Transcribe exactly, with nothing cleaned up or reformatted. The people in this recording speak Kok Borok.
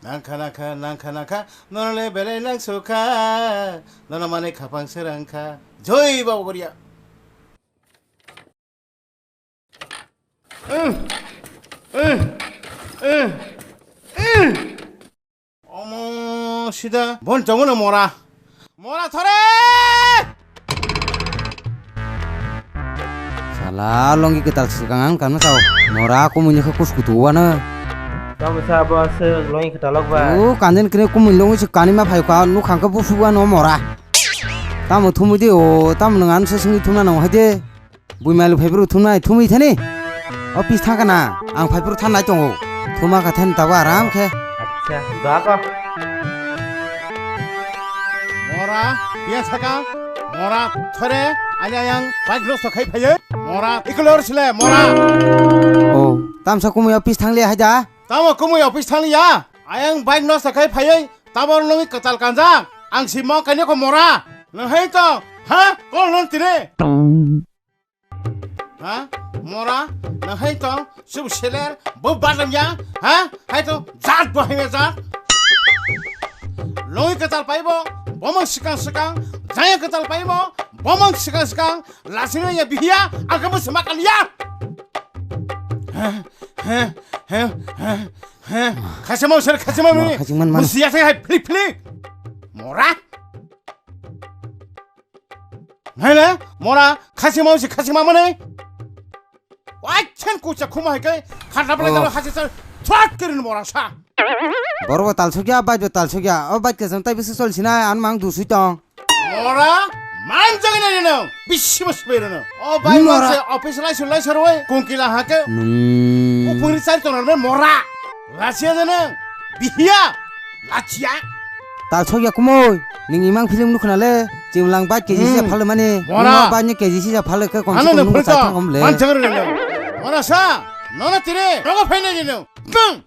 Nangkha nangkha nangkha nangkha, nono le belai nangsukha, nono manwi khapang srangkha. Joi Baba Goria. Omo sida bon chongmano mora. Mora thore! Sala longi kwtal swkang ang kanma sao. Mora kumui ni khe kus kutu wano. Tamo sa bo se longi kwtal lok ba. O kanden kre kumui longi se kani ma phai ka nu khang ka busu wano mora. Tamo thumui de o tamo nang an se singni thumna nang hai de. Bui mailu phaiphuru thumnai thumui thani. Office thangkha na, ang phaiphuru thanai tongo. Thuma kha thani tabuk aram khe. Acha, doa ko. Mora, biya saka, mora, thore, ani ayang bike nosto khai phaiye. Mora, ikolor sile, mora. O, tamsa kumui office thangle haida. Tamo kumui office thangliya. Ayang bike nosto khai phaiye. Tabor nungwi kwtal kanjak. Ang si mo kainwi ko mora. Nang hai to, ha? Kol non tine. Ha? Mora, na hai tong, sub seler, bo badam ya, ha? Hai tong, jat bo hai jat. Loi kwtal paibo, bomang sikang sikang, jaya kwtal paibo, bomang sikang sikang, lasino ya bihiya, agam semak alia. Ha? Ha? Ha? Ha? Ha? Khasima usir, khasima mini. Khasima man. Musiya sai hai, flik, flik. Mora. Naile, mora, khasima usi khasima mani. Wai, chen kucha khuma hai kai, khata bela Oh. Jalo hasi sar, thwat kirin mora sa. Borok bo talsukya, bike bo talsukya. O bike kesam tai bisi sol sinai, an mang dusui tong. Mora, man jagina nino, bisi mas berino. O bike Mora. Mora se office lai sulai sarwai, kungkila hake. Hmm. Upuri sar tonar me mora. Rasia jana, bihiya. Lachia. Talsok ya kumoi, ning imang film nukna le, chimlang ba keji sisa Hmm. Phalo mani, Mora. Nungma ba ni keji sisa phalo ke kom se Ano kom no nung phulto, sai thang om le. Man chang rino. Mora sa, nono tire, rogo phaina dino. Tang.